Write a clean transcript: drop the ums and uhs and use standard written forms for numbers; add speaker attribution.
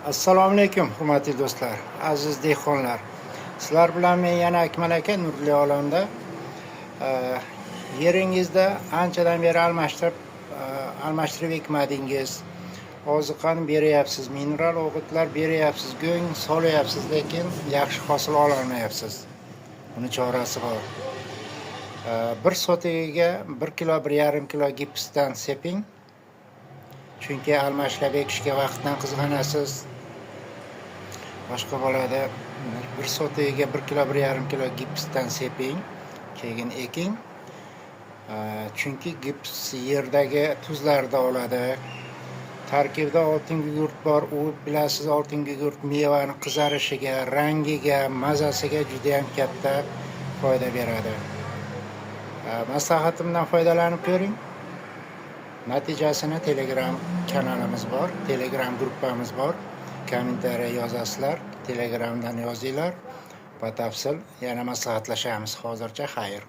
Speaker 1: Assalomu alaykum, hurmatli do'stlar, aziz dehqonlar. Sizlar bilan men yana Akmal aka Nurli olamda. Yeringizda anchadan beri almashtirib ekmadingiz. Oziqani beryapsiz, mineral o'g'itlar beryapsiz, go'ng solyapsiz, lekin yaxshi hosil ololmayapsiz. Buni chorasi bor. Bir sotiga 1 kilo, 1,5 kilo gipsdan seping. Chunki almashlab ekishga vaqtdan qizg'anasiz. Boshqa bo'ladi. Bir sotiga 1 kilo, 1,5 kilo gipsdan seping, keyin eking. Chunki gips yerdagi tuzlarni oladi. Tarkibida oltin gugurt bor. U, bilasiz, oltin gugurt mevani qizarishiga, rangiga, mazasiga juda ham katta foyda beradi. Maslahatimdan foydalanib ko'ring. Natijasini Telegram kanalimiz bor, Telegram gruppamiz bor. Kommentariya yozasizlar, Telegramdan yozinglar. Batafsil yana maslahatlashamiz. Hozircha xayr.